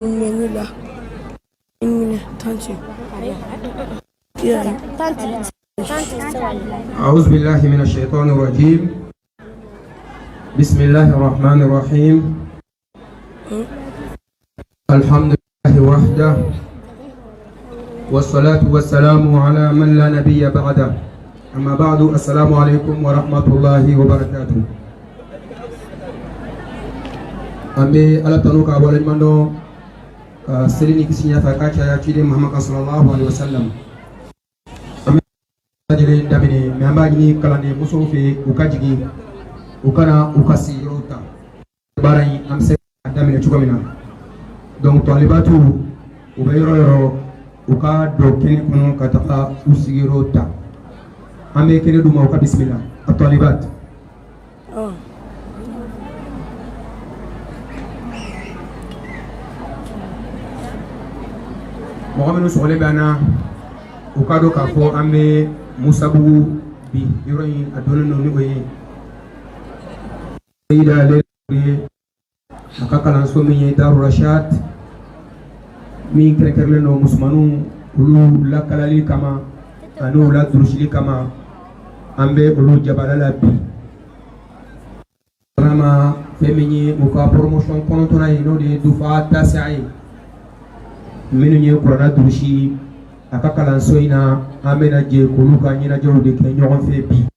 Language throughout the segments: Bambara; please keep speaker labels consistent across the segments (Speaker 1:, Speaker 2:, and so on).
Speaker 1: La tanti.
Speaker 2: أعوذ بالله من الشيطان الرجيم بسم الله الرحمن الرحيم الحمد لله وحده والصلاة والسلام على من لا نبي بعده أما بعد السلام عليكم ورحمة الله وبركاته an bɛ ala tanu k'a waleɲuman dɔn ka seli ni kisi ɲɛfɛ k'a caya ciden Muhammad sallallahu alaihi wasallam. An bɛ lajɛlen daminɛ, mais an b'a ɲini kalanden musow fɛ u ka jigin, u ka na u ka sigiyɔrɔw ta. Baara in, an bɛ se k'a daminɛ cogo min na. Donc tɔlibatu, u bɛ yɔrɔ yɔrɔ, u ka don kɛnɛ kɔnɔ ka taga u sigiyɔrɔw ta. An bɛ kɛnɛ d'u ma, u ka bisimila a tɔlibat. Mɔgɔ minnu sɔgɔlen bɛ an na, u ka dɔn k'a fɔ an bɛ Musabugu bi. Yɔrɔ in, a dɔnnen don ni o ye Seyida ale ye a ka kalanso min ye Daru Rashad, min kɛrɛnkɛrɛnlen don musomaninw olu lakalali kama ani u ladurusili kama. An bɛ olu jabala la bi. Vraiment, fɛn min ye u ka promotion kɔnɔntɔnna ye, n'o de ye dufa tasiya ye, minnu ye kuranna durusi a ka kalanso in na, an bɛna jɛ k'olu ka ɲɛnajɛw de kɛ ɲɔgɔn fɛ bi.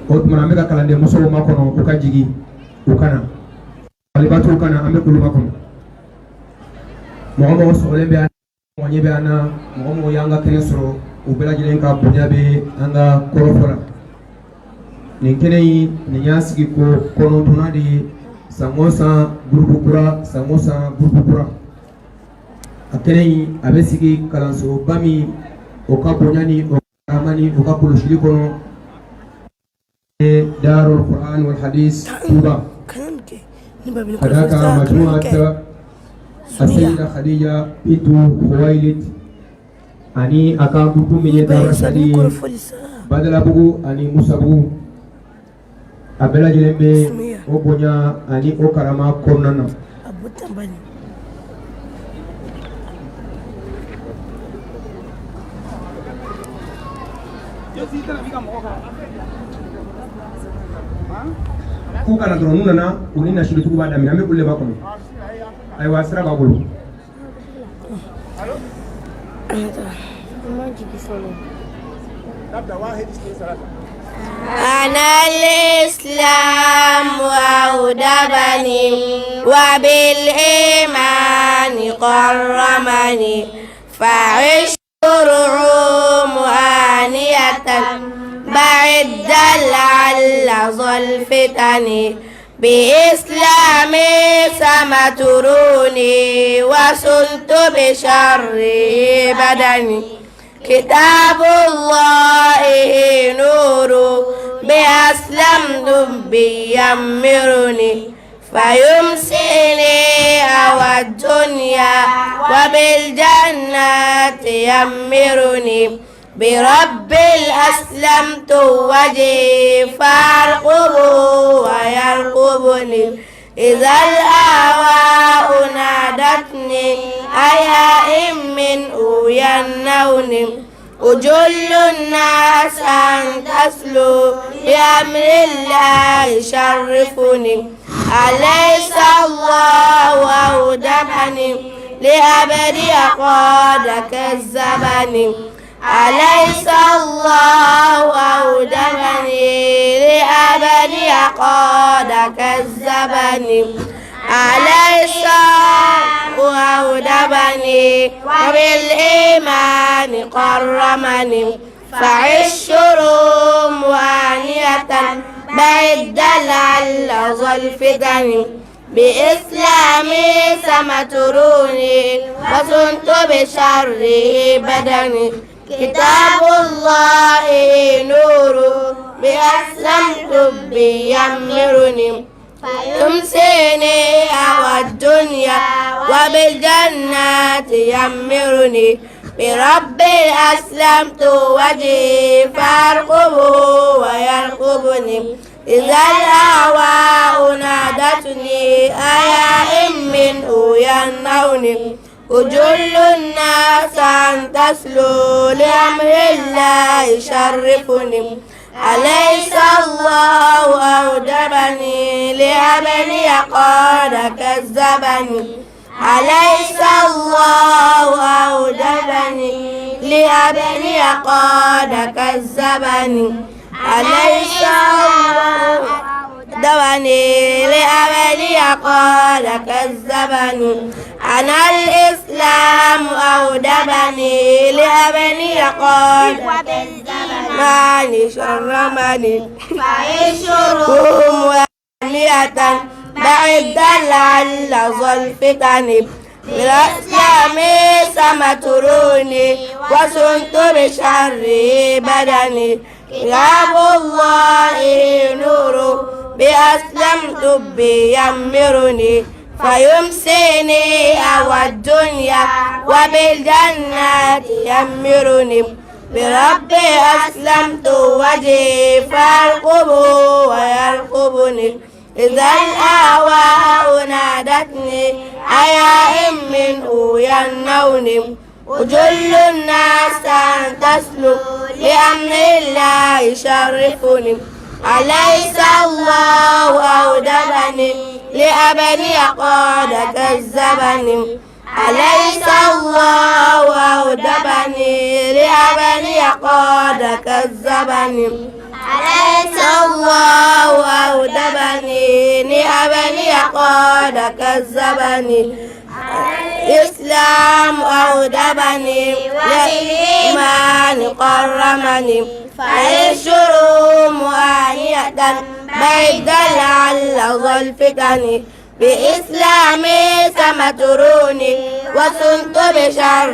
Speaker 2: O tuma, an bɛ ka kalanden musow makɔnɔ, u ka jigin, u ka na. Alibatuw ka na, an bɛ k'olu makɔnɔ. Mɔgɔ mɔgɔ sɔgɔlen bɛ an, mɔgɔ ɲɛ bɛ an na, mɔgɔ mɔgɔ y'an ka kɛnɛ sɔrɔ, u bɛɛ lajɛlen ka bonya bɛ an ka kɔrɔfɔ la. Nin kɛnɛ in, nin y'a sigi ko kɔnɔntɔnna de ye. San o san, groupe kura, san o san, groupe kura. A kɛnɛ in, a bɛ sigi kalansoba min, o ka bonya ni o karama ni o ka kɔlɔsili kɔnɔ, Darul Quran wal Hadith Touba, ka d'a kan Majmuat Aseyida Khadija Bintu Khuwailid ani a ka groupe min ye Darul Rashad ye, Badalabugu ani Musabugu, a bɛɛ lajɛlen bɛ o bonya ani o karama kɔnɔna na. K'u kana dɔrɔn, n'u nana, u ni nasiritigiw b'a daminɛ. An bɛ olu de b'a kɔnɔ. Ayiwa, sira b'a bolo.
Speaker 1: أنا الإسلام أودبني وبالإيمان كرمني فعشت رعوم آنية بعد لعل ظل الفتن بإسلامي سمتروني وسلت بشر بدني كتاب الله نور بأسلمت بيمرني فيمسيني أو الدنيا وبالجنة يمرني برب الأسلمت وجهي فارقبه ويرقبني إذا الآواء نادتني أيا من أينوني أجل الناس أن تسلو بأمر الله شرفني أليس الله أودعني لأبدي قد كذبني أليس الله أودعني لأبدي قد كذبني أليس الله أودبني وبالإيمان كرمني فعشرهم وانية بعد لعل ظل الفتن بإسلامي سمتروني وسنت بشره بدني كتاب الله نور بأسلمت بيمرني فيمسيني أو الدنيا وبالجنة يمرني بربي أسلمت وجهي فارقبه ويرقبني. إذا الأهواء نادتني أيا منه ينهوني أجل الناس أن تسلو لأمر الله شرفني أليس الله أوجبني لأبني قد كذبني أليس الله أوجبني لأبني قد كذبني أليس الله أوجبني لأبني قد كذبني أنا الإسلام أوجبني لأبني قد كذبني شرمني فعشرهم وانية بعد لعل ظل الفتن بالإسلام سمتروني وسنت بشر بدني كتاب الله نور بأسلمت بيمرني فيمسيني أو الدنيا وبالجنة يمرني بربي أسلمت وجهي فارقبه ويرقبني إذا الأهواء نادتني أيا منه ينوني وجل الناس أن تسلك لأمر الله يشرفني أليس الله أوجبني لأبني قد كذبني أليس الله أوجبني لأبني قد كذبني أليس الله أوجبني لأبني قد كذبني الإسلام أوجبني والإيمان قرمني فالشرور مؤانية بيد لعل ظل الفتن بإسلامي سمتروني وسنت بشر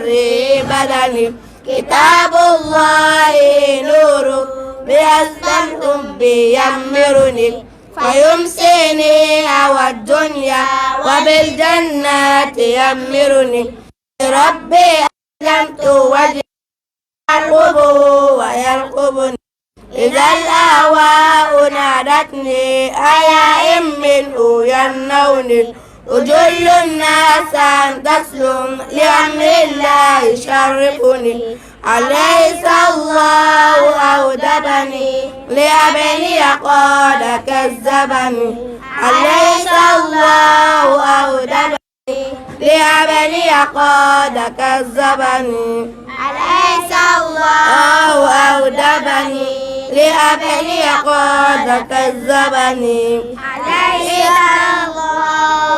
Speaker 1: بدني كتاب الله نور بأسلمت بيمرني فيمسيني أو الدنيا وبالجنة يمرني ربي أسلمت وجهي يرقبه ويرقبني إذا الأهواء نادتني أيا منه ينوني أجل الناس أن تسلم لأمر الله يشرفني أليس الله أودبني لأبني قد كذبني أليس الله أودبني لأبني قد كذبني
Speaker 3: أليس الله
Speaker 1: الله أودبني لأبني قد كذبني
Speaker 3: أليس الله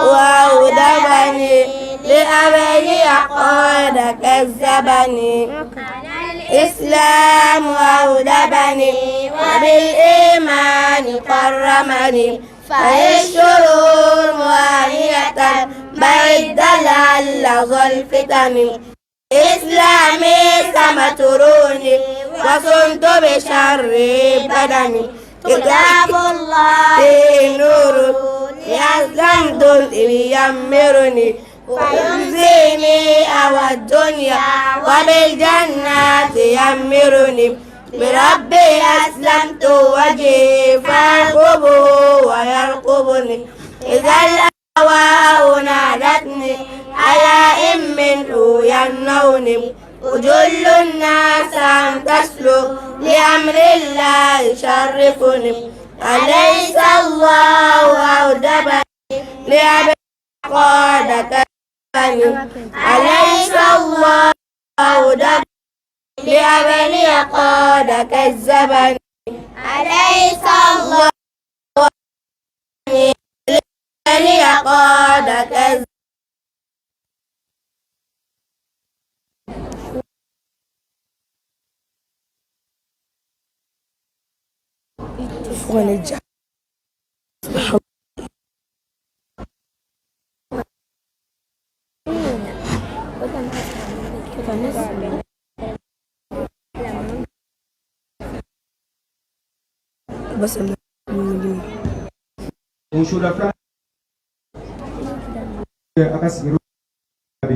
Speaker 1: وأودبني لأبني قد كذبني الإسلام أودبني وبالإيمان كرمني فالشرور مؤانية بعد لعل ظل الفتن إسلامي سمتروني وصنت بشر بدني
Speaker 3: كتاب الله
Speaker 1: نور يسلمت يمرني ويمزيني أو الدنيا وبالجنة يمرني بربي أسلمت وجهي فارقبه ويرقبني إذا الأهواء نادتني أيا منه ينوني أجل الناس أن تسلك لأمر الله يشرفني أليس الله أوجبني لأبي قد كذبني أليس الله أوجبني لأبني قد كذبني
Speaker 3: أليس الله
Speaker 1: لأبني قد كذبني
Speaker 2: Musuda filanan a ka sigiyɔrɔ bɛ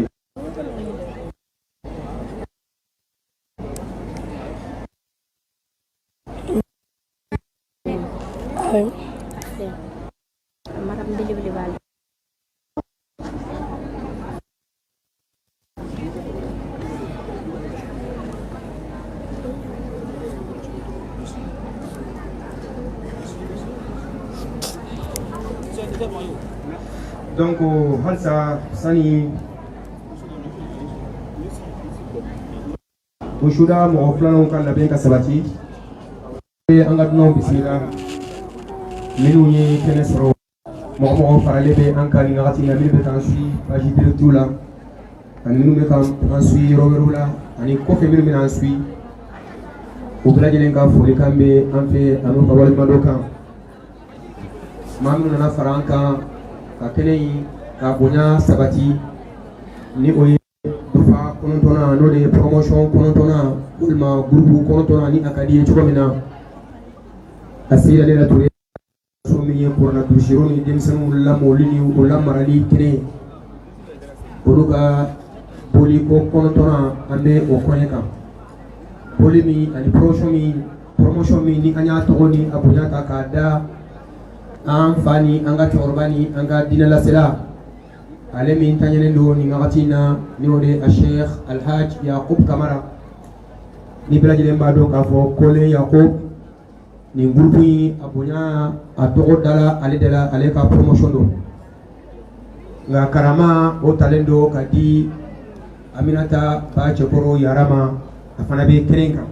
Speaker 2: Donc halisa sani o suda mɔgɔ filananw ka labɛn ka sabati, an ka dunanw bisimila minnu ye kɛnɛ sɔrɔ. Mɔgɔ mɔgɔ faralen bɛ an kan nin wagati in na, minnu bɛ k'an suit page direct la ani minnu bɛ k'an suit yɔrɔ wɛrɛw la ani kɔfɛ minnu bɛ an suit, u bɛɛ lajɛlen ka folikan bɛ an fɛ an'u ka waleɲumandɔn kan. Maa minnu nana fara an kan ka kɛnɛ in ka bonya sabati, ni o ye dufa kɔnɔntɔnnan, n'o de ye promotion kɔnɔntɔnnan walima groupe kɔnɔntɔnnan ni a ka di ye cogo min na, a sera ne la Ture so min ye kuranɛ durusiw ni denmisɛnninw lamɔli ni o lamarali kɛnɛ ye, olu ka boliko kɔnɔntɔnnan an bɛ o kɛnɛ kan. Boli min ani promotion min ni an y'a tɔgɔ ni a bonya ta k'a da an fa ni an ka cɛkɔrɔba ni an ka diinɛlasela, ale min taɲɛnen don nin wagati in na, ni o de ye a Sheikh Alhaj Yakub Kamara. Ni bɛɛ lajɛlen b'a dɔn k'a fɔ Kole Yakub, nin groupe in a bonya a tɔgɔ dala ale de la, ale ka promotion don. Nka karama o talen don ka di Aminata Ba Cɛkɔrɔ Yara ma, a fana bɛ kɛnɛ in kan.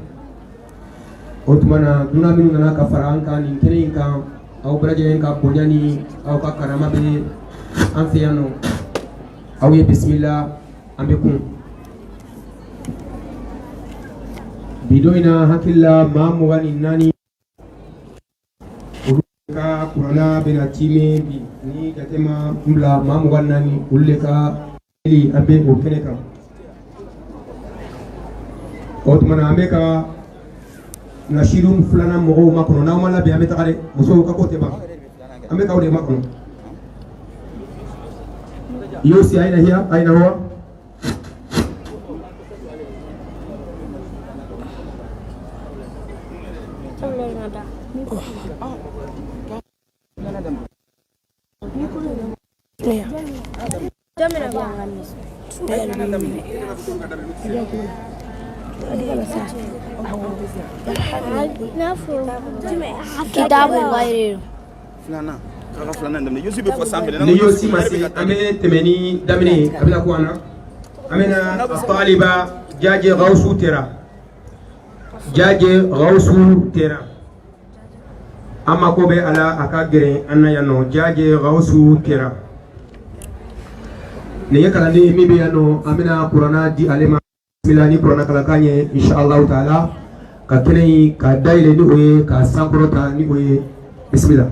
Speaker 2: O tuma na dunan minnu nana ka fara an kan nin kɛnɛ in kan, aw bɛɛ lajɛlen ka bonya ni aw ka karama bɛ an fɛ yan nɔ. Aw ye bisimila. An bɛ kun bi don in na, hakili la maa 24 olu ka kuranna bɛna tiimɛ bi ni jate ma n bila, maa 24 olu de ka an bɛ o kɛnɛ kan. O tuma na an bɛ ka nasiru filanan mɔgɔw makɔnɔ. N'aw ma labɛn, an bɛ taga dɛ. Musow ka ko tɛ ban, an bɛ k'aw de makɔnɔ. Yosi aina hiya aina huwa.
Speaker 3: Kitabu غير
Speaker 4: Filanan k'a ka filanan daminɛ, Yusu bɛ fɔ sanfɛ.
Speaker 2: Ni yosi ma se, an bɛ tɛmɛ ni daminɛ ye. A bɛna ko an na, an bɛna taliba Jaje Gawusu Tera, Jaje Gawusu Tera, an mako bɛ a la, a ka gɛrɛ an na yan nɔ. Jaje Gawusu Tera, nin ye kalanden ye min bɛ yan nɔ, an bɛna kuranna di ale ma. Bismillah ni kuranna kalankan ye, inshallah taala, ka kɛnɛ in ka dayɛlɛ ni o ye, ka sankɔrɔta ni o ye. Bismillah.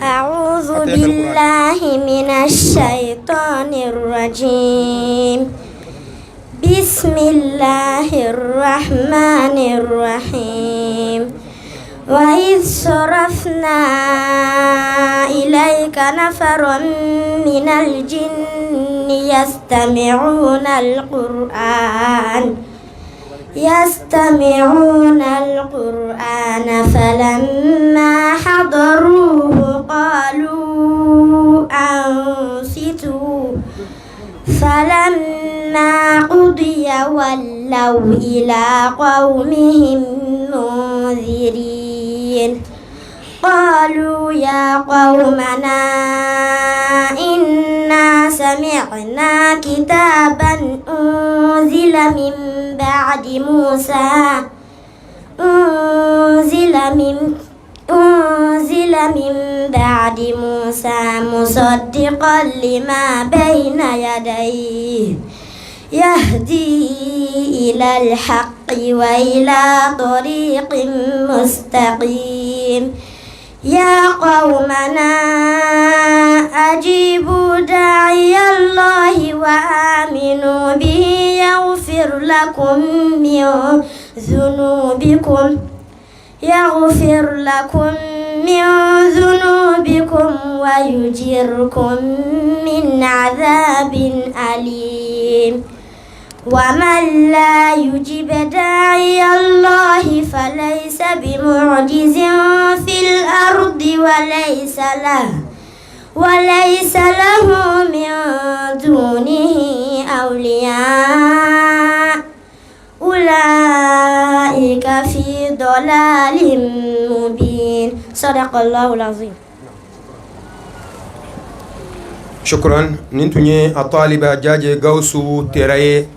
Speaker 3: أعوذ بالله من الشيطان الرجيم. بسم الله الرحمن الرحيم. وإذ صرفنا إليك نفرا من الجن يستمعون القرآن فلما حضروه قالوا أنصتوا فلما قضي ولوا إلى قومهم منذرين. قالوا يا قومنا إنا سمعنا كتابا أنزل من بعد موسى مصدقا لما بين يديه يهدي إلى الحق وإلى طريق مستقيم. يا قومنا أجيبوا داعي الله وآمنوا به يغفر لكم من ذنوبكم ويجركم من عذاب أليم. ومن لا يجب داعي الله فليس بمعجز في الأرض وليس له من دونه أولياء أولئك في ضلال مبين. صدق الله العظيم.
Speaker 2: Shukran. Nin tun ye a taliba Jaje Gawusu Tera ye.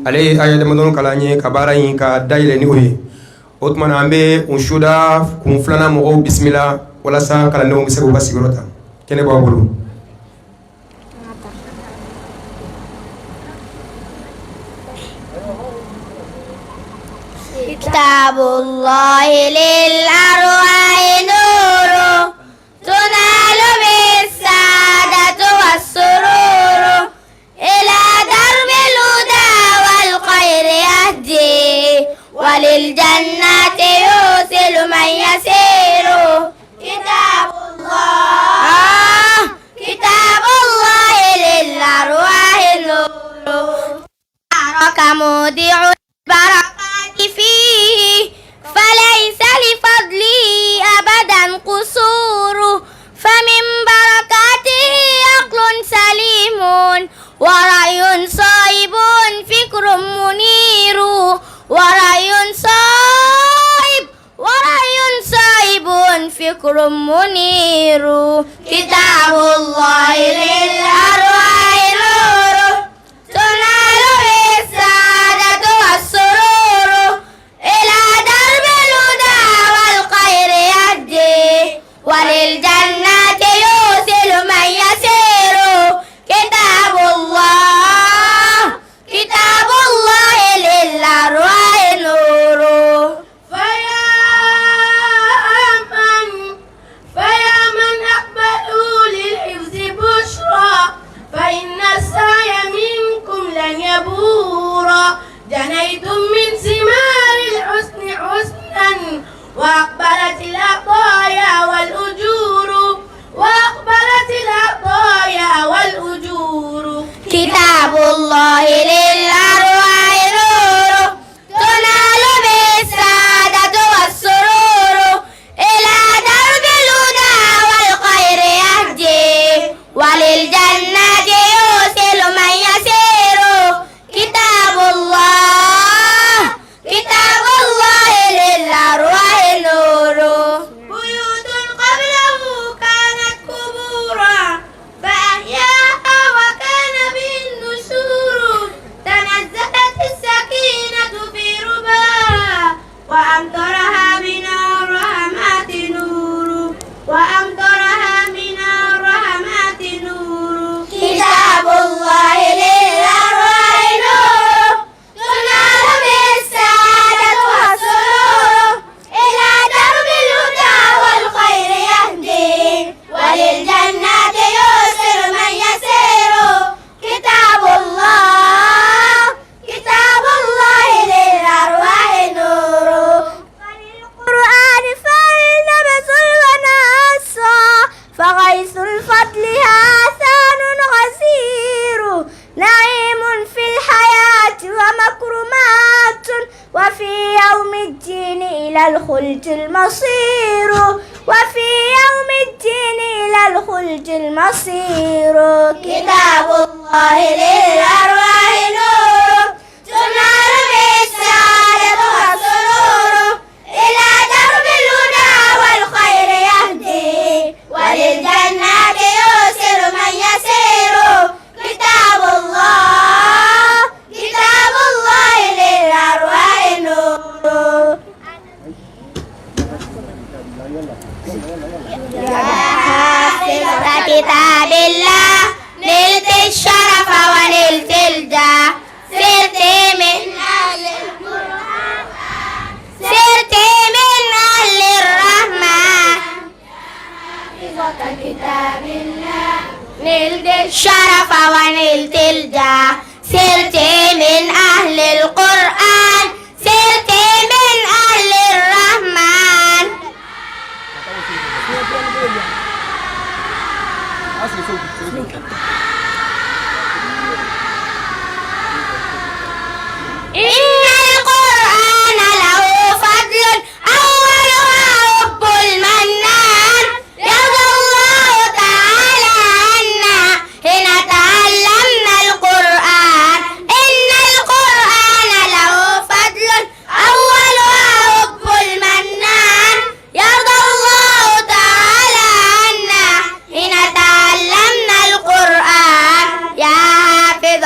Speaker 2: Ale ye aya damadɔ kalan ye ka baara in ka dayɛlɛ ni o ye. O tuma na, an bɛ unsuda kun filanan mɔgɔw bisimila walasa kalandenw bɛ se k'u ka sigiyɔrɔ ta. Kɛnɛ b'aw bolo.
Speaker 3: كتاب الله للأرواح نور تنال به السعادة والسرور إلى درب الهدى والخير يهدي وللجنة يوصل من يسير. كتاب الله، كتاب الله للأرواح نور بارك مودع البركات فيه فليس لفضله أبدا قصور فمن بركاته عقل سليم ورأي صائب فكر منير ورأي صائب ورأي صائب فكر منير. كتاب الله للأرواح نور تنال به السعادة والسرور إلى درب الهدى والخير يهدي وللجنة يوصل من يسير. كتاب الله، كتاب الله للأرواح نور.
Speaker 1: فيا من أقبلوا للحفظ بشرى فإن السعي منكم لن يبورا. جنيتم من ثمار الحسن حسنا وأقبلت العطايا والأجور وأقبلت العطايا والأجور.
Speaker 3: كتاب الله للأرواح نور تنال به السعادة والسرور إلى درب الهدى والخير يهدي وللجنة يوصل من يسير. كتاب الله، كتاب الله للأرواح نور.
Speaker 1: بيوت قبله كانت قبورا فأحياها وكان به النشور. تنزلت السكينة في رباها وأمطرها من الرحمات نور وأمطرها من الرحمات نور.
Speaker 3: كتاب الله للأرواح نور تنال به السعادة والسرور إلى درب الهدى والخير يهدي وللجنة يوصل من يسير. كتاب الله، كتاب الله للأرواح نور. فللقرآن فلنبذل ونسعى فغيث الفضل هاثان غزير نعيم في الحياة ومكرمات وفي يوم الدين إلى الخلد المصير وفي يوم الدين إلى الخلد المصير. كتاب الله للأرواح نور تنال به السعادة والسرور إلى درب الهدى والخير يهدي وللجنة يوصل من يسير. كتاب الله، كتاب الله للأرواح نور. يا حافظة كتاب الله نلت الشرف ونلت الجاه صرت من أهل القرآن صرت من أهل الرحمن. حافظة كتاب الله نلت الشرف ونلت الجاه صرت من أهل القرآن صرت من أهل الرحمن. إن القرآن له فضل أولها حب المنان يرضى الله تعالى عنا حين تعلمنا القرآن. إن القرآن له فضل أولها حب المنان يرضى الله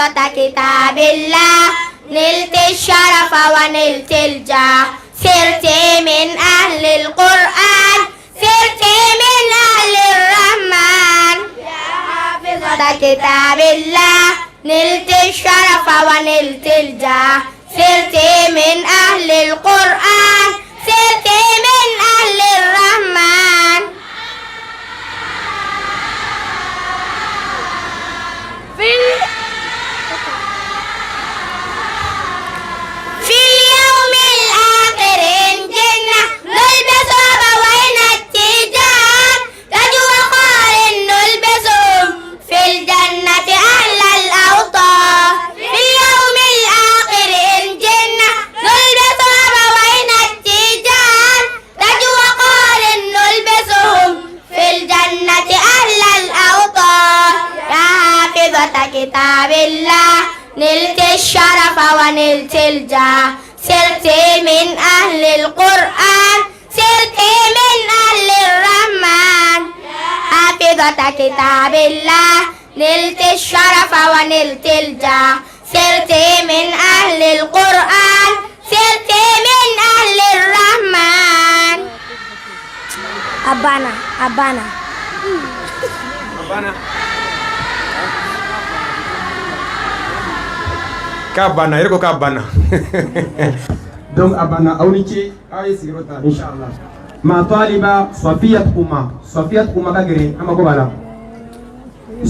Speaker 3: حافظة كتاب الله، نلت الشرف ونلت الجاه، صرت من أهل القرآن، صرت من أهل الرحمن. يا حافظة كتاب الله، نلت الشرف ونلت الجاه، صرت من أهل القرآن، صرت من أهل الرحمن. في اليوم الآخر إن جئنا نلبس أبوينا التيجان، تاج وقار نلبسهم في الجنة أهل الأوطان. في اليوم الآخر إن جئنا نلبس أبوينا التيجان، تاج وقار نلبسهم في الجنة أهل الأوطان. يا حافظة كتاب الله، نلت الشرف ونلت الجاه، صرت من أهل القرآن، صرت من أهل الرحمن. حافظة كتاب الله، نلت الشرف ونلت الجاه، صرت من أهل القرآن، صرت من أهل الرحمن. أبانا أبانا.
Speaker 2: A k'a banna, yɛrɛ ko k'a banna. Donc a banna. Aw ni ce, aw ye sigiyɔrɔ ta. Inshallah, ma taliba Safiyat Kuma, Safiyat Kuma ka gɛrɛ, an mako b'a la.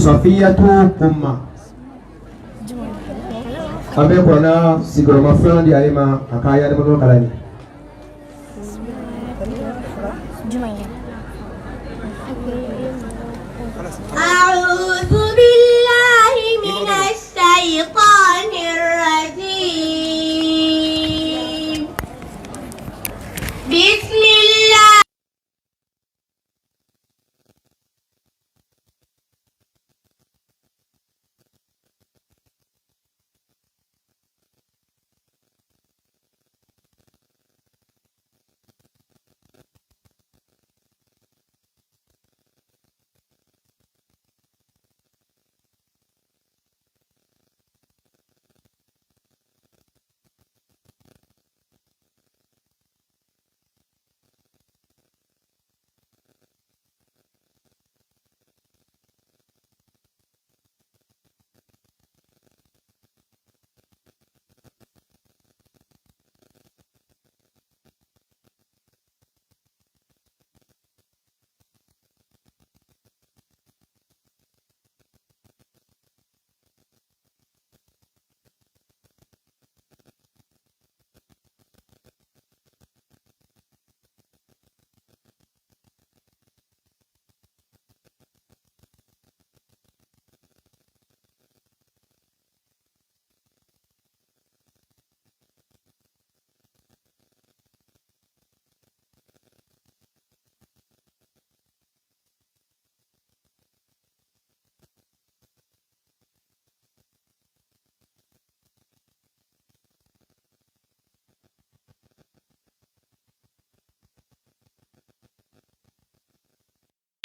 Speaker 2: Safiyatu Kuma, an bɛ kuranna sigiyɔrɔma filanan di ale ma, a ka aya damadɔ kalan ye.
Speaker 1: أعوذ بالله من الشيطان الرجيم. بسم الله.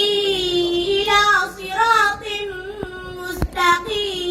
Speaker 1: إلى صراط مستقيم.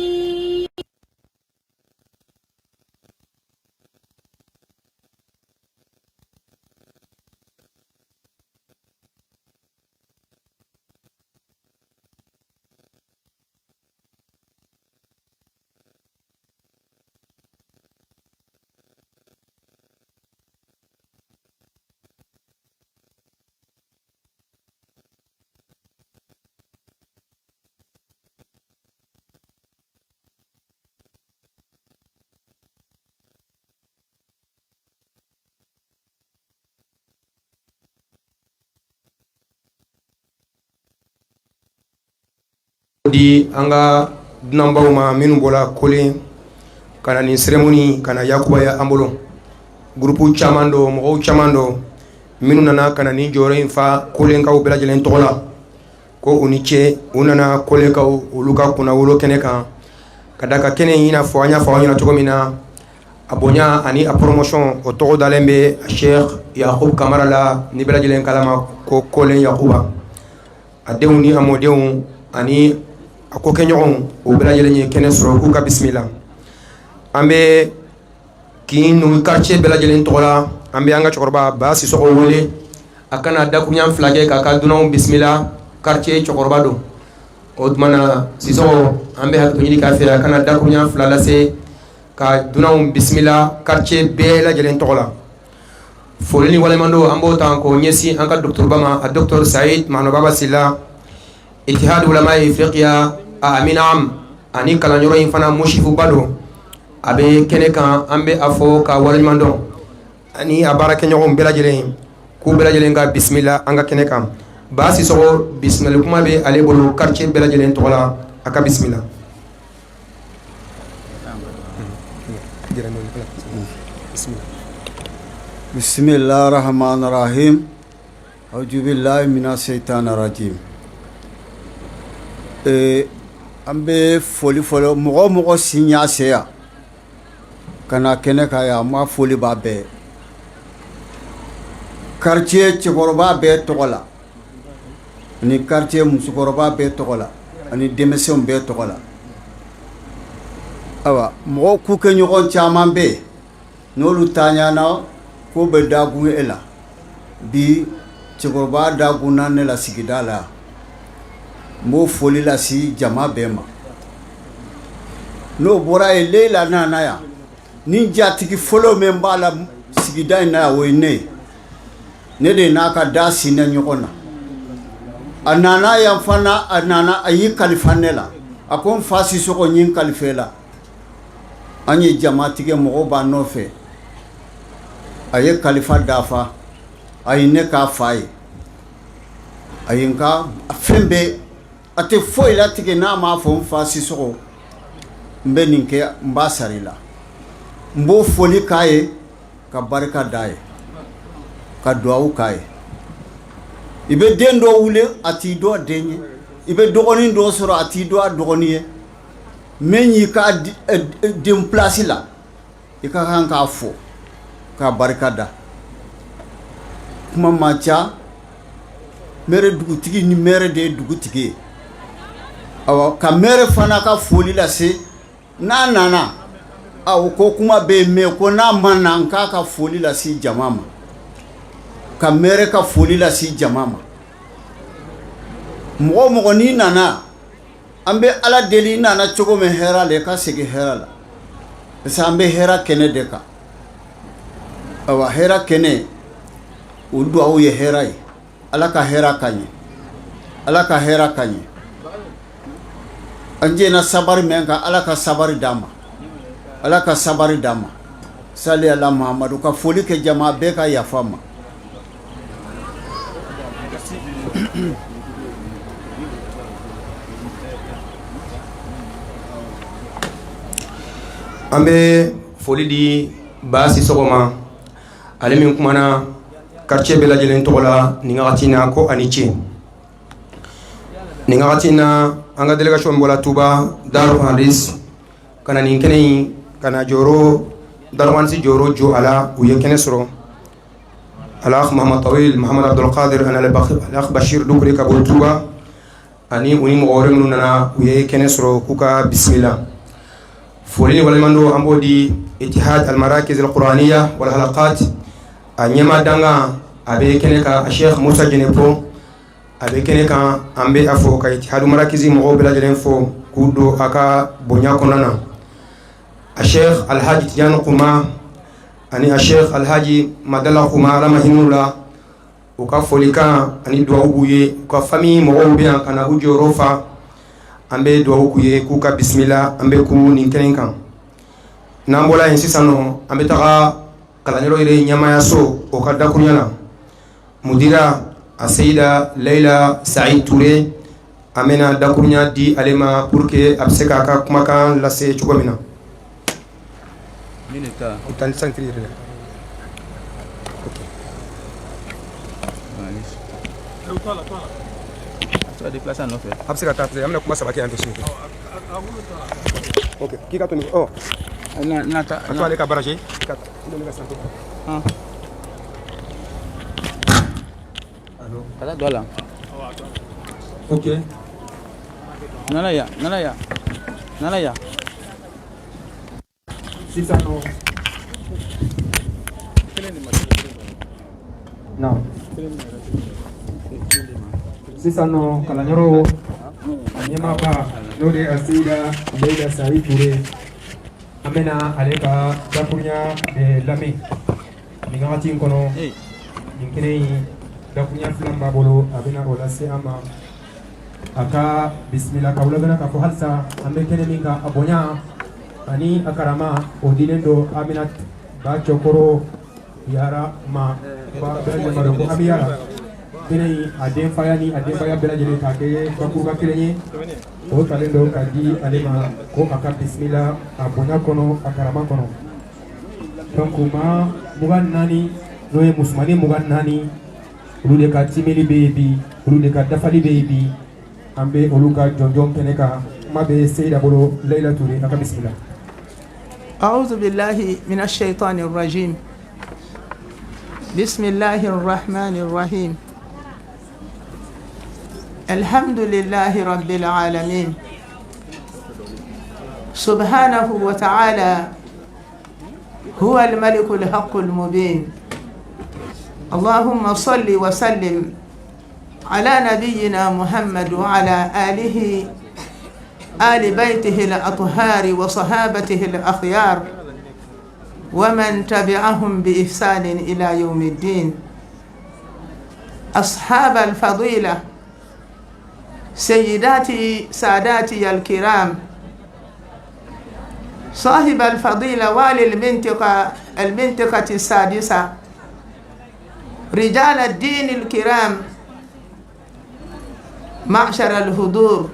Speaker 2: Di an ka dunanbaw ma minnu bɔra Kolen ka na nin cérémonie ka na yakubaya an bolo. Groupe caman don, mɔgɔw caman don minnu nana ka na nin jɔyɔrɔ in fa Kolenkaw bɛɛ lajɛlen tɔgɔ la, ko u ni ce. U nana Kolenkaw olu ka kunnawolo kɛnɛ kan ka da ka kɛnɛ in, i n'a fɔ an y'a fɔ aw ɲɛna cogo min na, a bonya ani a promotion, o tɔgɔ dalen bɛ Cheikh Yakub Kamara la, ni bɛɛ lajɛlen kalama ko Kolen Yakuba, a denw ni a mɔdenw ani a kokɛɲɔgɔnw, o bɛɛ lajɛlen ye kɛnɛ sɔrɔ, k'u ka bisimila. An bɛ kin nu quartier bɛɛ lajɛlen tɔgɔ la, an bɛ an ka cɛkɔrɔba Ba Sisɔgɔ wele a ka na dakuruɲa 2 kɛ k'a ka dunanw bisimila. Quartier cɛkɔrɔba don. O tuma na, Sisɔgɔ, an bɛ hakɛto ɲini k'a fɛ a ka na dakuruɲa 2 lase ka dunanw bisimila quartier bɛɛ lajɛlen tɔgɔ la. Foli ni waleɲumandɔn, an b'o ta k'o ɲɛsin an ka docteur ma, a docteur Sayid Mahanababa Sila, Itihad Ulama Ifriqiya, a amin am ani kalanyɔrɔ in fana musifuba don, a bɛ kɛnɛ kan. An bɛ a fɔ ka waleɲuman dɔn ani a baarakɛɲɔgɔnw bɛɛ lajɛlen, k'u bɛɛ lajɛlen ka bisimila an ka kɛnɛ kan. Ba Sisɔgɔ, bisimilali kuma bɛ ale bolo quartier bɛɛ lajɛlen tɔgɔ la, a ka bisimila.
Speaker 5: Bisimilahi rahmani rahim. Auzubillahi mina shaitani rajim. An bɛ foli fɔlɔ, mɔgɔ o mɔgɔ si y'a se yan ka na kɛnɛ kan yan, an b'a foli b'a bɛɛ, quartier cɛkɔrɔba bɛɛ tɔgɔ la ani quartier musokɔrɔba bɛɛ tɔgɔ la ani denmisɛnw bɛɛ tɔgɔ la. Ayiwa, mɔgɔw k'u kɛ ɲɔgɔn caman bɛ yen, n'olu taɲana ko bɛ dagun e la. Bi cɛkɔrɔba dagunna ne la sigida la, n b'o foli lase jama bɛɛ ma. N'o bɔra yen, Leyila nana yan ni jatigi fɔlɔ min b'a la sigida in na yan, o ye ne ye. Ne de n'a ka da sinna ɲɔgɔn na. A nana yan fana, a nana, a y'i kalifa ne la. A ko n fa Sisɔgɔ, n y'i kalifa e la. An ye jama tigɛ, mɔgɔw b'a nɔfɛ. A ye kalifa dafa, a ye ne k'a fa ye, a ye n ka fɛn bɛɛ. A tɛ foyi latigɛ n'a m'a fɔ n fa Sisɔgɔ, n bɛ nin kɛ, n b'a sara i la. N b'o foli k'a ye, ka barika d'a ye, ka dugawu k'a ye. I bɛ den dɔ wele, a t'i dɔn den ye. I bɛ dɔgɔnin dɔ sɔrɔ, a t'i dɔn a dɔgɔnin ye. Min y'i ka den place la, i ka kan k'a fo k'a barika da. Kuma man ca. Maire dugutigi ni maire de ye dugutigi ye. Awa, ka maire fana ka foli lase n'a nana. Aw ko kuma bɛ yen, mais ko n'a ma na, n k'a ka foli lase jama ma, ka maire ka foli lase jama ma. Mɔgɔ o mɔgɔ n'i nana, an bɛ Ala deli, i nana cogo min hɛrɛ la, i ka segin hɛrɛ la, parce que an bɛ hɛrɛ kɛnɛ de kan. Ayiwa, hɛrɛ kɛnɛ, o dugawu ye hɛrɛ ye. Ala ka hɛrɛ ka ɲɛ, Ala ka hɛrɛ ka ɲɛ. An jɛna sabari min kan, Ala ka sabari d'an ma, Ala ka sabari d'an ma. Sali ala Mahamadu. Ka foli kɛ jama bɛɛ, ka yafa ma.
Speaker 2: An bɛ foli di Ba Sisɔgɔ ma, ale min kumana quartier bɛɛ lajɛlen tɔgɔ la nin wagati na, ko ani ce. Nin wagati na, an ka délégation bɔra Tuba Darou Hadis ka na nin kɛnɛ in ka na jɔyɔrɔ, Darou Hadis jɔyɔrɔ jɔ a la. U ye kɛnɛ sɔrɔ, Alakh Muhammad Tawil, Muhammad Abdul Qadir ani Alakh Bashir Dukure ka bɔ Tuba, ani u ni mɔgɔ wɛrɛ minnu nana, u ye kɛnɛ sɔrɔ, k'u ka bisimila. Foli ni waleɲumandɔn, an b'o di Itihad Almarakiz Alquraniya wal Halaqat, a ɲɛma dangan, a bɛ kɛnɛ kan, a Sheikh Musa Jɛnɛpo, a bɛ kɛnɛ kan. An bɛ a fɔ ka Itihad Marakiz mɔgɔw bɛɛ lajɛlen fo k'u don a ka bonya kɔnɔna na, a Sheikh Alhaji Tijani Kuma ani a Sheikh Alhaji Madala Kuma, Ala ma hinɛ la. U ka folikan ani dugawu b'u ye. U ka famille mɔgɔw bɛ yan ka na u jɔyɔrɔ fa. An bɛ dugawu k'u ye, k'u ka bisimila. An bɛ ku nin kɛnɛ kan. N'an bɔra yen sisan nɔ, an bɛ taga kalanyɔrɔ yɛrɛ ɲɛmayaso, o ka dakurunya na, mudira a Seyida Layila Saïd Touré, an bɛna dakurunya di ale ma pour que a bɛ se k'a ka kumakan lase cogo min na. Tan ni santiri yɛrɛ. Ok. A bɛ se ka taa, an bɛna kuma 3 kɛ yan fɛ sini. Ok, k'i ka to nin ɔ a to ale ka baraji ka ne ka santé. Ok.
Speaker 4: Nana yan, nana yan, nana yan.
Speaker 2: Sisan nɔ na sisan nɔ kalanyɔrɔ a ɲɛmaaba, n'o de ye Aseyida Leyila Sayi Ture, an bɛna ale ka dakurunya lamɛn nin wagati in kɔnɔ. Nin kɛnɛ in, dakurunya fila b'a bolo, a bɛna o lase an ma. A ka bisimila ka wula k'a fɔ halisa an bɛ kɛnɛ min kan, a bonya ani a karama, o dilen don Amina Ba Cɛkɔrɔ Yara ma. Ba bɛɛ lajɛlen b'a dɔn ko Ami Yara, kɛnɛ in, a denfaya ni a denbaya bɛɛ lajɛlen k'a kɛ bakuruba kelen ye, o talen don ka di ale ma ko a ka bisimila a bonya kɔnɔ, a karama kɔnɔ. Donc maa 24, n'o ye musomannin 24, olu de ka timeli bɛ yen bi, olu de ka dafali bɛ yen bi. An bɛ olu ka jɔnjɔn kɛnɛ kan. Kuma bɛ Seyida bolo, Leyila Ture, a ka bisimila.
Speaker 6: أعوذ بالله من الشيطان الرجيم. بسم الله الرحمن الرحيم. الحمد لله رب العالمين، سبحانه وتعالى، هو الملك الحق المبين. اللهم صل وسلم على نبينا محمد وعلى آله، آل بيته الأطهار، وصحابته الأخيار، ومن تبعهم بإحسان إلى يوم الدين. أصحاب الفضيلة، سيداتي ساداتي الكرام، صاحب الفضيلة والي المنطقة السادسة، رجال الدين الكرام، معشر الحضور،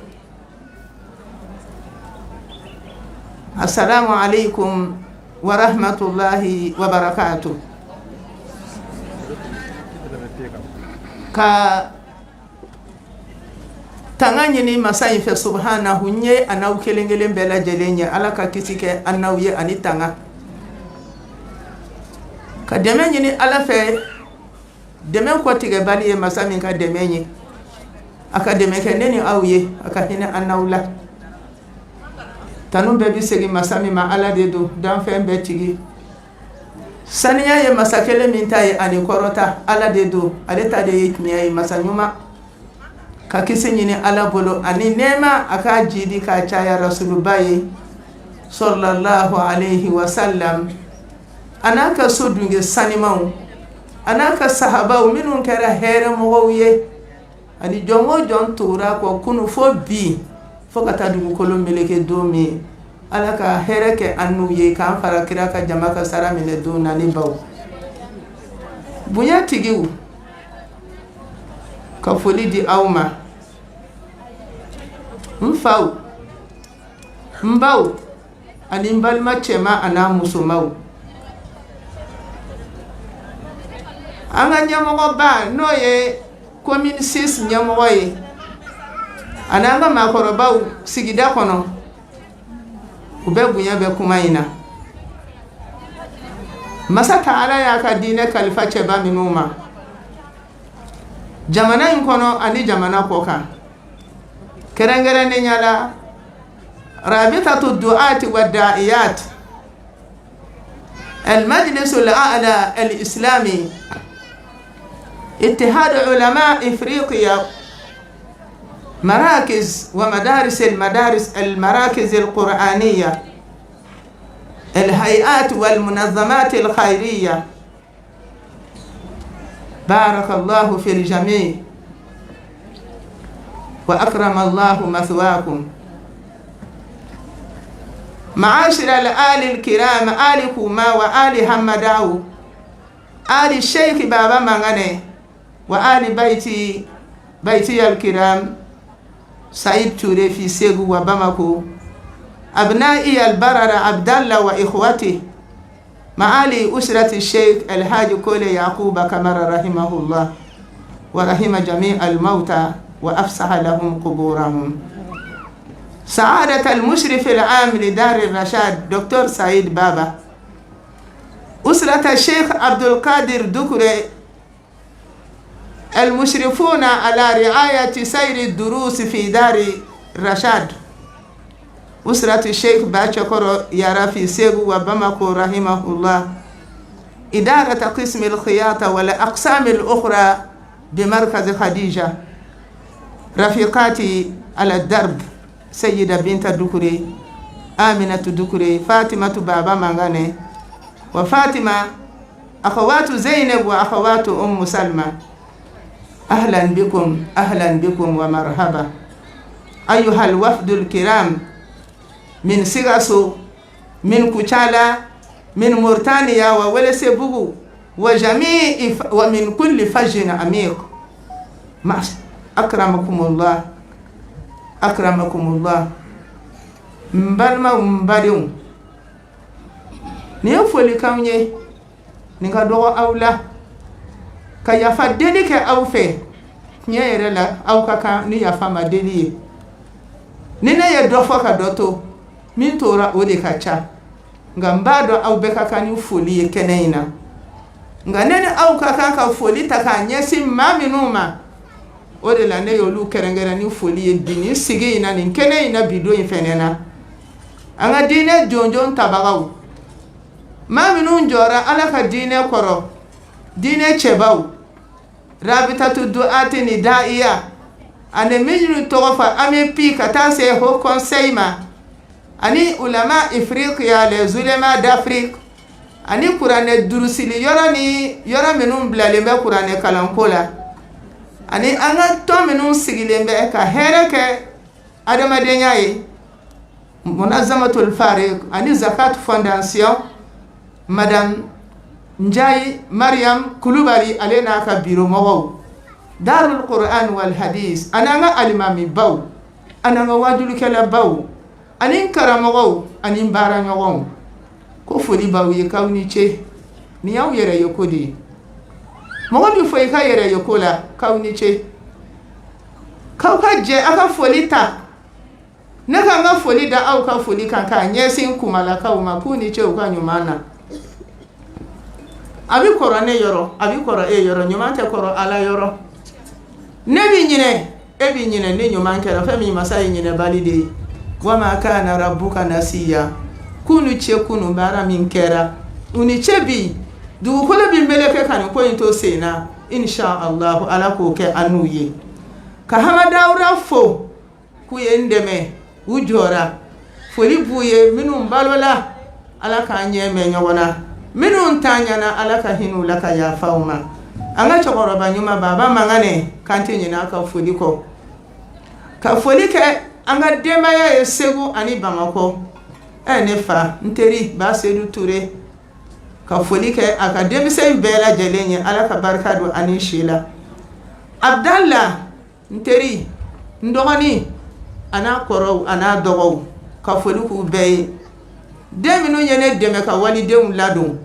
Speaker 6: السلام عليكم ورحمة الله وبركاته. Ka tanga ɲini masa in fɛ subhanahu n ye, a n'aw kelen kelen bɛɛ lajɛlen ye. Ala ka kisi kɛ an n'aw ye ani tanga. Ka dɛmɛ ɲini Ala fɛ, dɛmɛ kɔtigɛbali ye masa min ka dɛmɛ ye, a ka dɛmɛ kɛ ne ni aw ye, a ka hinɛ an n'aw la. Tanu bɛɛ bɛ segin masa min ma, Ala de don, danfɛn bɛɛ tigi. Saniya ye masa kelen min ta ye ani kɔrɔta, Ala de don, ale ta de ye tiɲɛ ye, masa ɲuman. Ka kisi ɲini Ala bolo ani nɛɛma, a k'a jidi k'a caya rasuluba ye sallallahu alaihi wasallam, a n'a ka so dunge sanimaw, a n'a ka sahabaw minnu kɛra hɛrɛ mɔgɔw ye, ani jɔn o jɔn tugura kɔ kunu fo bi, fo ka taa dugukolo meleke don min. Ala ka hɛrɛ kɛ an n'u ye, k'an fara kira ka jama ka sara minɛ don na ni baw bonya tigiw. Ka foli di aw ma, n faw, n baw, ani n balima cɛman a n'a musomaw. An ka ɲɛmɔgɔba, n'o ye commune 6 ɲɛmɔgɔ ye, ani an ka maakɔrɔbaw sigida kɔnɔ, u bɛɛ bonya bɛ kuma in na. Masa ta Ala y'a ka diinɛ kalifa cɛba minnu ma jamana in kɔnɔ ani jamana kɔ kan, kɛrɛnkɛrɛnnenya la rabitatu du'ati wa da'iyat, المجلس الأعلى الإسلامي، اتحاد علماء إفريقيا، مراكز ومدارس المدارس، المراكز القرآنية، الهيئات والمنظمات الخيرية، بارك الله في الجميع وأكرم الله مثواكم. معاشر الآل الكرام، آل كوما وآل همداو، آل الشيخ بابا مغني، وآل بيتي بيتي الكرام سعيد توري في سيغو وباماكو، أبنائي البررة عبد الله وإخوته، معالي أسرة الشيخ الحاج كولي يعقوب كمر رحمه الله ورحم جميع الموتى وأفسح لهم قبورهم، سعادة المشرف العام لدار الرشاد دكتور سعيد بابا، أسرة الشيخ عبد القادر دكري المشرفون على رعاية سير الدروس في دار Rachad أسرة الشيخ باتشكر يرى في سيغو وباماكو رحمه الله إدارة قسم الخياطة والأقسام الأخرى بمركز خديجة رفيقاتي على الدرب سيدة بنت دكري آمنة دكري فاطمة بابا مانغاني وفاطمة أخوات زينب وأخوات أم سلمى أهلا بكم أهلا بكم ومرحبا أيها الوفد الكرام من سيغاسو من كوتشالا من موريتانيا وولسيبوغو وجميع ومن كل فج عميق أكرمكم الله أكرمكم الله n balimaw n badenw nin ye folikanw ye nin ka dɔgɔ aw la ka yafa deli kɛ aw fɛ tiɲɛ yɛrɛ la aw ka kan ni yafa ma deli ye ni ne ye dɔ fɔ ka dɔ to min tora o de ka ca nka n b'a dɔn aw bɛɛ ka kan ni foli ye kɛnɛ in na nka ne ni aw ka kan ka foli ta k'a ɲɛsin maa minnu ma o de la ne y'olu kɛrɛnkɛrɛn ni foli ye bi nin sigi in na nin kɛnɛ in na bi don in fɛnɛ na an ka diinɛ jɔnjɔn tabagaw maa minnu jɔra ala ka diinɛ kɔrɔ diinɛ cɛbaw rabitatu duati ni daiya ani minnu tɔgɔ fɔ AMEPI ka taa se haut conseil ma ani ulama ifriqiya les oulémas d'Afrique ani kuranɛ durusili yɔrɔ ni yɔrɔ minnu bilalen bɛ kuranɛ kalanko la ani an ka tɔn minnu sigilen bɛ ka hɛrɛ kɛ adamadenya ye munazamatul farik ani zakat fondation madame Njayi Mariam Kulubali ale n'a ka biro mɔgɔw darul Quran wal hadis ani an ka alimami baw ani an ka wajulikɛlabaw ani karamɔgɔw ani baaraɲɔgɔnw ko foli b'aw ye k'aw ni ce nin y'aw yɛrɛ ye ko de ye mɔgɔ bɛ fɔ i ka yɛrɛ ye ko la k'aw ni ce k'aw ka jɛ aw ka foli ta ne ka n ka foli da aw ka foli kan k'a ɲɛsin kumalakaw ma k'u ni ce u ka ɲuman na a bɛ kɔrɔ ne yɔrɔ a bɛ kɔrɔ e yɔrɔ ɲuman tɛ kɔrɔ ala yɔrɔ ne bɛ ɲinɛ e bɛ ɲinɛ ni ɲuman kɛra fɛn min masa ye ɲinɛbali de ye wama kana rabbuka nasiya k'u ni ce kunu baara min kɛra u ni ce bi dugukolo bɛ meleke ka nin ko in to sen na insha Allah ala k'o kɛ an n'u ye ka hamadawura fo k'u ye n dɛmɛ u jɔra foli b'u ye minnu balola ala k'an ɲɛ mɛn ɲɔgɔn na minnu ta ɲɛna ala ka hinɛ u la ka yafa u ma an ka cɛkɔrɔba ɲuman baba mangane k'an tɛ ɲinɛ a ka foli kɔ ka foli kɛ an ka denbaya ye segu ani bamakɔ ɛ ne fa n teri ba sedu ture ka foli kɛ a ka denmisɛn bɛɛ lajɛlen ye ala ka barika don ani si la abdala n teri n dɔgɔnin a n'a kɔrɔw a n'a dɔgɔw ka foli k'u bɛɛ ye den minnu ye ne dɛmɛ ka walidenw ladon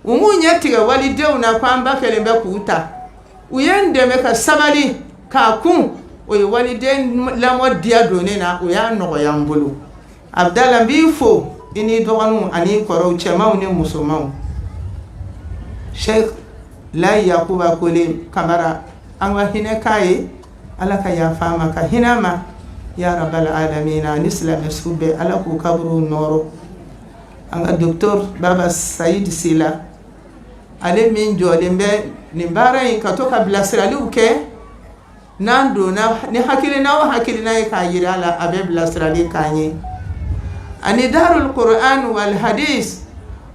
Speaker 6: u m'u ɲɛ tigɛ walidenw na ko an ba kɛlen bɛ k'u ta u ye n dɛmɛ ka sabali k'a kun o ye waliden lamɔ diya don ne na o y'a nɔgɔya n bolo abdala n b'i fo i n'i dɔgɔninw ani kɔrɔw cɛmanw ni musomanw sheikh layi yakuba kole kamara an ka hinɛ k'a ye ala ka yafa a ma ka hinɛ a ma ya rabbal alamina ani silamɛ su bɛɛ ala k'u kaburuw nɔɔrɔ an ka docteur baba sayid sila ale min jɔlen bɛ nin baara in ka to ka bilasiraliw kɛ n'an donna ni hakilina o hakilina ye k'a yira a la a bɛ bilasirali k'an ye ani darul quran wal hadis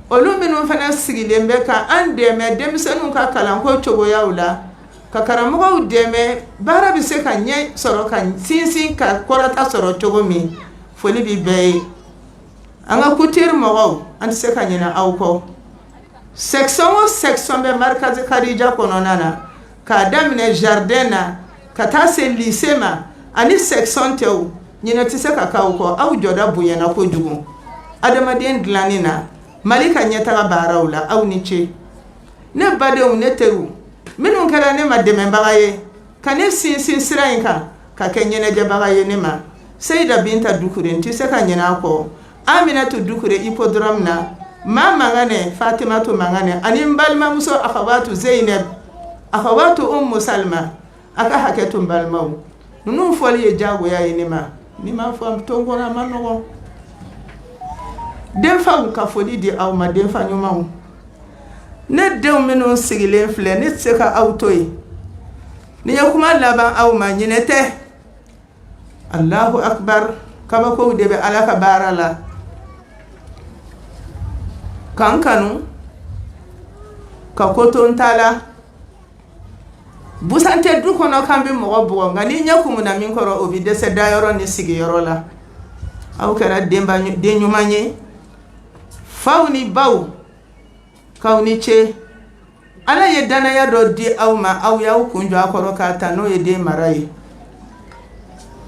Speaker 6: olu minnu fana sigilen bɛ ka an dɛmɛ denmisɛnninw ka kalanko cogoyaw la ka karamɔgɔw dɛmɛ baara bɛ se ka ɲɛ sɔrɔ ka sinsin ka kɔrɔta sɔrɔ cogo min foli bɛ bɛɛ ye an ka couture mɔgɔw an tɛ se ka ɲinɛ aw kɔ section o section bɛ markazi kadija kɔnɔna na k'a daminɛ jardin na ka taa se lycée ma ani section tɛw ɲinɛ tɛ se ka k'aw kɔ aw jɔda bonyana kojugu adamaden dilanni na mali ka ɲɛtaga baaraw la aw ni ce ne badenw ne teriw minnu kɛra ne ma dɛmɛbaga ye ka ne sinsin sira in kan ka kɛ ɲɛnajɛbaga ye ne ma seyida binta dukure n tɛ se ka ɲinɛ a kɔ aminatu dukure hippodrome na ma mangane fatimatu mangane ani n balimamuso akhawatu zeyneb akhawatu ummu salma a ka hakɛ to n balimaw ninnu fɔli ye diyagoya ye ne ma N'i m'a fɔ to kɔnɔ, a ma nɔgɔn. Denfaw, ka foli di aw ma. Denfa ɲumanw, ne denw minnu sigilen filɛ, ne tɛ se ka aw to yen. Ni ye kuma laban aw ma, ɲinɛ tɛ. Allahu akbar, kabakow de bɛ Ala ka baara la. K'an kanu ka ko to n ta la. Busan tɛ du kɔnɔ k'an bɛ mɔgɔ bugɔ, nka n'i ɲɛ kumuna min kɔrɔ, o bɛ dɛsɛ dayɔrɔ ni sigiyɔrɔ la. Aw kɛra denba den ɲuman ye. Faw ni baw, k'aw ni ce. Ala ye dannaya dɔ di aw ma, aw y'aw kun jɔ a kɔrɔ k'a ta, n'o ye den mara ye.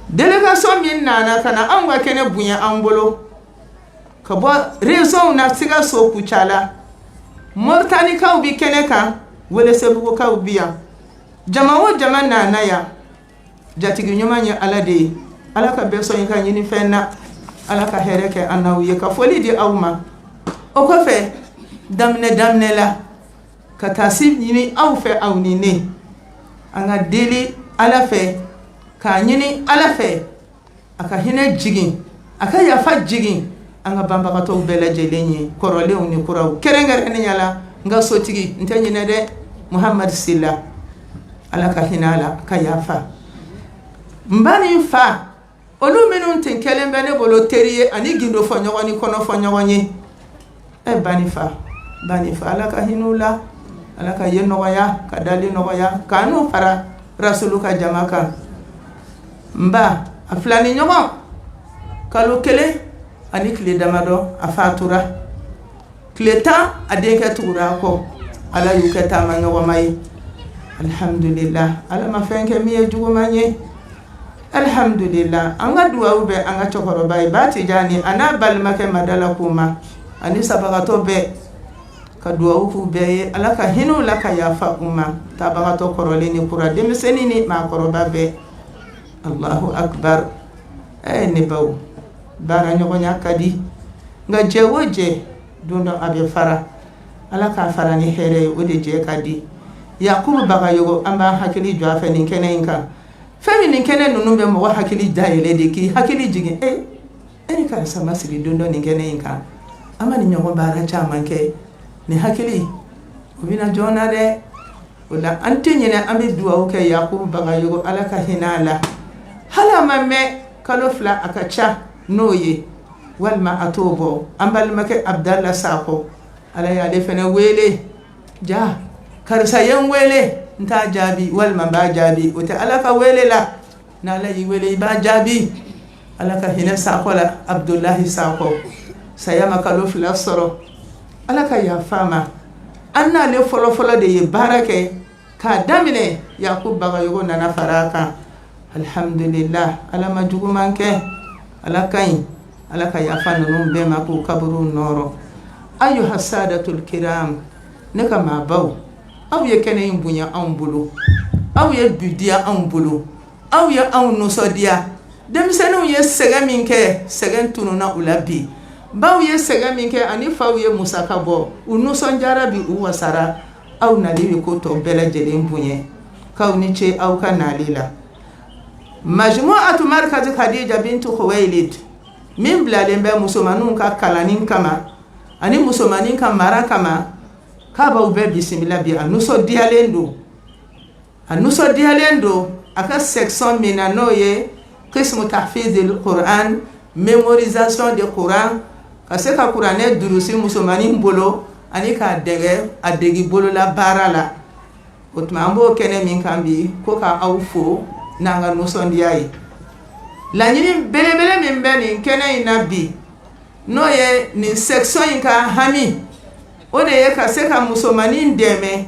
Speaker 6: Délégation min nana ka na anw ka kɛnɛ bonya an bolo ka bɔ région na, Sikaso, Kucala, Moritanikaw bi kɛnɛ kan, Welesebugukaw bi yan, jama o jama nana yan. Jatigi ɲuman ye Ala de ye. Ala ka bɛɛ sɔn i ka ɲini fɛn na. Ala ka hɛrɛ kɛ an n'aw ye. Ka foli di aw ma. O kɔfɛ, daminɛ daminɛ la, ka taa si ɲini aw fɛ, aw ni ne, an ka deli Ala fɛ, k'a ɲini Ala fɛ a ka hinɛ jigin, a ka yafa jigin an ka banbagatɔw bɛɛ lajɛlen ye, kɔrɔlenw ni kuraw, kɛrɛnkɛrɛnnenya la n ka sotigi, n tɛ ɲinɛ dɛ, Muhamadu Sila. Ala ka hinɛ a la, ka yafa n ba ni n fa, olu minnu tun kɛlen bɛ ne bolo teri ye ani gindo fɔ ɲɔgɔn ni kɔnɔ fɔ ɲɔgɔn ye. Ɛ, ba ni fa, ba ni fa, Ala ka hinɛ u la, Ala ka yen nɔgɔya, ka dali nɔgɔya, k'a n'u fara Rasulu ka jama kan. N ba, a fila ni ɲɔgɔn kalo kelen ani tile damadɔ, a fatura. Tile 10, a denkɛ tugura a kɔ. Ala y'u kɛ taama ɲɔgɔnma ye. Alihamdulila, Ala ma fɛn kɛ min ye juguman ye. Alihamdulila, an ka dugawu bɛ an ka cɛkɔrɔba ye, ba Tijani, a n'a balimakɛ Madala Kuma ani sabagatɔ bɛɛ, ka dugawu k'u bɛɛ ye. Ala ka hinɛ la, ka yafa u ma, tabagatɔ kɔrɔlen ni kura, denmisɛnnin ni maakɔrɔba bɛɛ. Allahu akbar. Ɛ, ne baw, baara ɲɔgɔnya ka di, nka jɛ o jɛ, don dɔ a bɛ fara. Ala k'a fara ni hɛrɛ ye, o de jɛ ka di. Yakubu Bagayogo, an b'an hakili jɔ a fɛ nin kɛnɛ in kan. Fɛn min, nin kɛnɛ ninnu bɛ mɔgɔ hakili dayɛlɛ de, k'i hakili jigin. E e ni karisa ma sigi don dɔ nin kɛnɛ in kan, an ma nin ɲɔgɔn baara caman kɛ, nin hakili o bɛna joona dɛ. O la, an tɛ ɲinɛ, an bɛ dugawu kɛ Yakubu Bagayogo, Ala ka hinɛ a la. Hali a ma mɛn, kalo 2 a ka ca n'o ye, walima a t'o bɔ, an balimakɛ Abudala Sakɔ, Ala y'ale fana wele. Ja karisa ye n wele, n t'a jaabi walima n b'a jaabi, o tɛ Ala ka wele la. N'Ala y'i wele, i b'a jaabi. Ala ka hinɛ Sakɔ la, Abudulahi Sakɔ, saya ma kalo 2 sɔrɔ. Ala ka yafa ma. An n'ale fɔlɔfɔlɔ de ye baara kɛ k'a daminɛ. Yakubu Bagayogo nana fara a kan. Alihamdulila, Ala ma juguman kɛ, Ala ka ɲi. Ala ka yafa ninnu bɛɛ ma, k'u kaburu nɔɔrɔ. Ayuha sadatul kiram, ne ka maabaw, aw ye kɛnɛ in bonya anw bolo, aw ye bi diya anw bolo, aw ye anw nisɔndiya. Denmisɛnninw ye sɛgɛn min kɛ, sɛgɛn tununna u la bi. Baw ye sɛgɛn min kɛ ani faw ye musaka bɔ, u nisɔndiyara bi, u wasara. Aw nali bɛ ko tɔ bɛɛ lajɛlen bonya. K'aw ni ce aw ka nali la. Majmuatu Markazi Khadija Bintu Khuwailid, min bilalen bɛ musomaninw ka kalanni kama ani musomanin ka mara kama, k'a b'aw bɛɛ bisimila bi. A nisɔndiyalen don, a nisɔndiyalen don a ka section min na, n'o ye qismu tahfidil Quran, mémorisation de Coran, ka se ka kuranɛ durusi musomanin bolo ani k'a dɛgɛ a degi bolola baara la. O tuma, an b'o kɛnɛ min kan bi, ko ka aw fo n'an ka nisɔndiya ye. Laɲini belebele min bɛ nin kɛnɛ in na bi, n'o ye nin section in ka hami, o de ye ka se ka musomanin dɛmɛ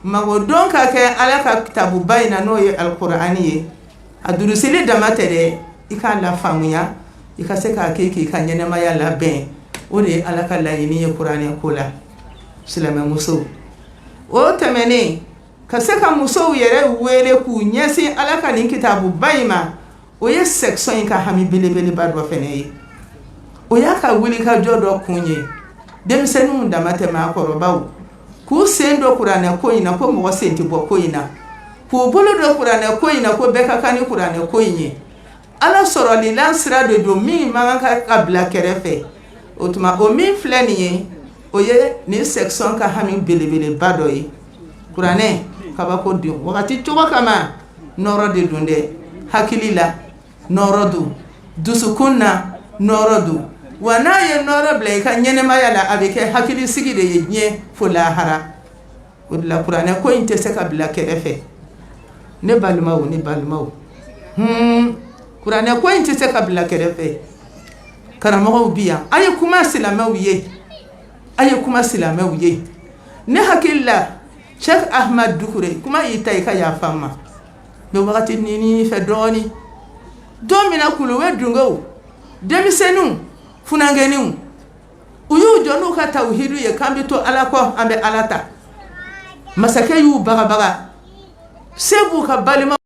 Speaker 6: magodon ka kɛ Ala ka kitabuba in na, n'o ye Alkurani ye. A durusili dama tɛ dɛ, i k'a lafaamuya, i ka se k'a kɛ k'i ka ɲɛnɛmaya labɛn. O de ye Ala ka laɲini ye kuranɛ ko la, silamɛmusow. O tɛmɛnen, ka se ka musow yɛrɛ wele k'u ɲɛsin Ala ka nin kitabuba in ma, o ye section in ka hami belebeleba dɔ fɛnɛ ye. O y'a ka wulikajɔ dɔ kun ye. Denmisɛnninw dama tɛ, maakɔrɔbaw k'u sen don kuranɛ ko in na, ko mɔgɔ sen tɛ bɔ ko in na, k'u bolo don kuranɛ ko in na, ko bɛɛ ka kan ni kuranɛ ko in ye. Ala sɔrɔlilan sira de don min man kan ka bila kɛrɛfɛ. O tuma, o min filɛ nin ye, o ye nin section ka hami belebeleba dɔ ye. Kuranɛ kabako don wagati cogo kama, nɔrɔ de don dɛ. Hakili la nɔrɔ don, dusukun na nɔrɔ don. Wa n'a ye nɔrɔ bila i ka ɲɛnɛmaya la, a bɛ kɛ hakilisigi de ye diɲɛ fo lahara. O de la kuranɛ ko in tɛ se ka bila kɛrɛfɛ, ne balimaw, ne balimaw. Kuranɛ ko in tɛ se ka bila kɛrɛfɛ. Karamɔgɔw bi yan, a ye kuma silamɛw ye, a ye kuma silamɛw ye. Ne hakili la, Cheikh Ahmad Dukure, kuma y'i ta, i ka yafa n ma. N bɛ wagati ɲini fɛ dɔɔni. Don min na Kuluwe Dungew, denmisɛnninw, funankɛninw, u y'u jɔ n'u ka tawuhidu ye k'an bɛ to Ala kɔ, an bɛ Ala ta, masakɛ y'u bagabaga, se b'u ka balima.